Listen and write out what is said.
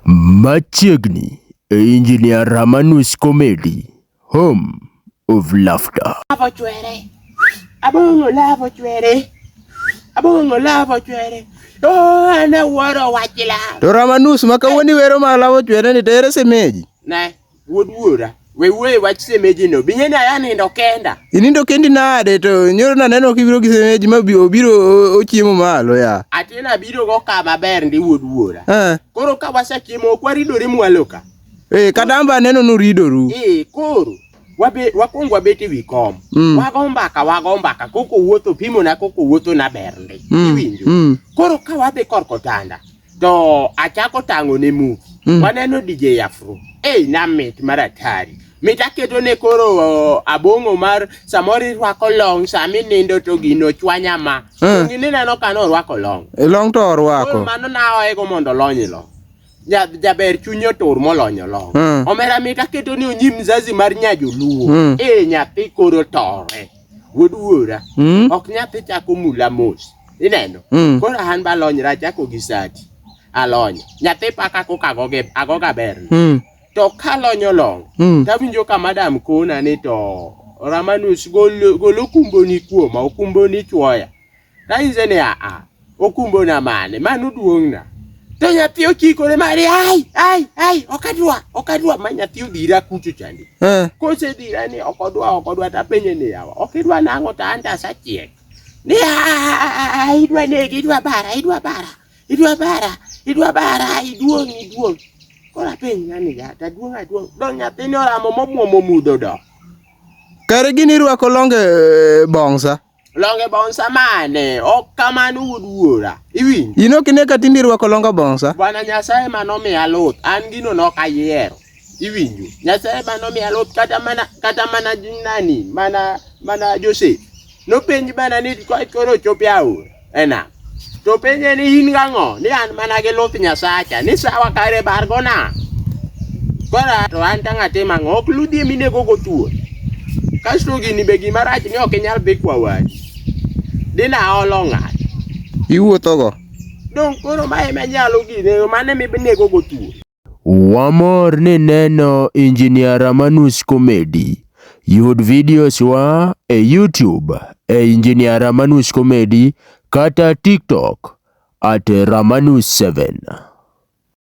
Machiegni e Engineer Ramanus Comedy, home of laughter. Lavo chwere. Abongo lavo chwere. Abongo lavo chwere. Oh, an awuoro wach lavo. To Ramanus ma kawuono iwero ma lavo chwere ni to ere semeji? Ne, wuod wuora. We wuoye wach semeji no. Bing'e ni aya nindo kenda. Inindo kendi nade to nyoro naneno kibiro gi semeji ma obiro ochiemo malo ya. Atina biro go ka maber ndi wuod wuora. Eh. Koro ka wasechiemo ok waridore mwalo ka. Eh, kadamba aneno nuridoru. Eh, koro wabe wakwong wabet e wi kom. Wago mbaka, wago mbaka koko wuotho pimona koko wuotho na ber ndi. Iwinjo? Koro ka wadhi korka otanda to achako tang'o ne movie. Waneno DJ Afro. Ei na mit mar atari. Mit aketo ne koro abong'o mar samoro irwako long sama inindo to gino chwanya ma. Gini neno ka norwako long. E long to Koro orwako. mano naoego mondo olony long. Jaber chunye otur molonyo long. Omera mit aketo ni onyim mzazi mar nyajoluo. Eh nyathi koro tore. Wuod wuora. Ok nyathi chako mula mos. Ineno? Koro an ba alonyra achako gi sati. Alonyo. Nyathi paka koka agoge agoga ber. To kalonyo long, tawinjo ka madam kona ni to Ramanus gol gol okumboni kuoma, okumboni chwoya. Tanyise ni aa, okumbona mane? Mano duong'na. To nyathi ochikore mari ai ai ai ok adwa ok adwa ma nyathi odhira kucho chande. Kosedhira ni ok odwa ok odwa tapenje ni yawa ok idwa nang'o to an to asechiek. Ni aa idwa negi idwa bara idwa bara idwa bara idwa bara iduong' iduong'. Koro apenj ng'ani ya taduong' aduong' dong nyathini oramo momuomo mudho do. Kare gini irwako longe eh, bongsa. Longe bonsa mane? Ok kamano wuod wuora. Iwinjo? In ok ine ka tinde irwako longa bongsa? Bwana Nyasaye manomiya luth, an gino nok ayiero. Iwinjo? Nyasaye manomiya luth kata mana nani, mana Joseph. Nopenj mana ni koro ochopo e aora e nam. To penje ni in gang'o? Ni an mana gi luth Nyasacha. Ni sawa kare bar go nam. Koro to an tang' atim ang'o? Ok ludhi ema inego go thuol. Kasto gini be gima rach ni ok inyal dhi kwa wadu. Dina olo ng'ato. Iwuotho go. Dong' koro mae ema nyalo gine, mano ema inego go thuol. Wamor ni neno Engineer Ramanus Comedy. Yud videos wa e YouTube e Engineer Ramanus Comedy kata TikTok at Ramanus 7.